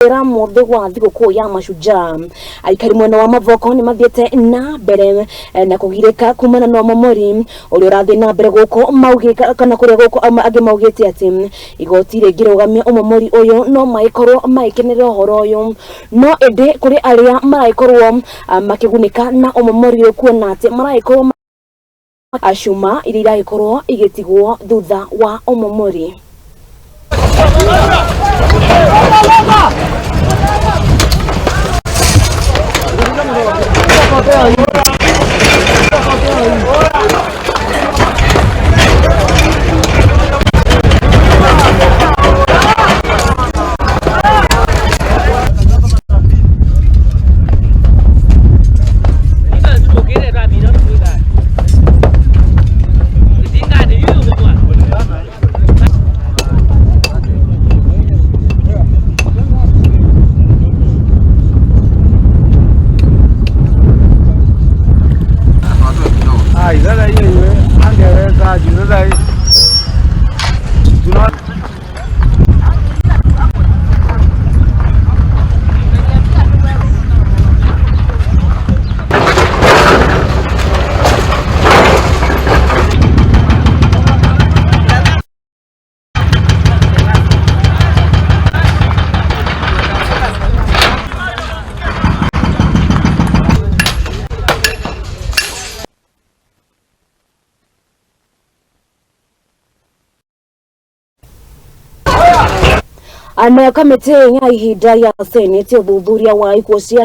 Ra mũthĩ wa thigũkũ ya mashujaa, aikari mwena wa Mavoko nĩ mathiĩte na mbere na kũgirĩka kumana na ũmomori ũrĩa ũrathiĩ na mbere gũkũ maugĩ kana kũrĩa gũkũ angĩ maugĩte atĩ igoti rĩngĩrũgamia ũmomori ũyũ no magĩkorwo magĩkenerera ũhoro ũyũ. No ĩndĩ kũrĩ arĩa maragĩkorwo makĩgunĩka na ũmomori ũyũ kuona atĩ maragĩkorwo cuma iria iragĩkorwo igĩtigwo thutha wa ũmomori. Sasa hiyo iwe angeweka juu sasa hii tuna Nayo kamĩtĩ ya ihinda ya senate ũthuthuria wa ikuũ cia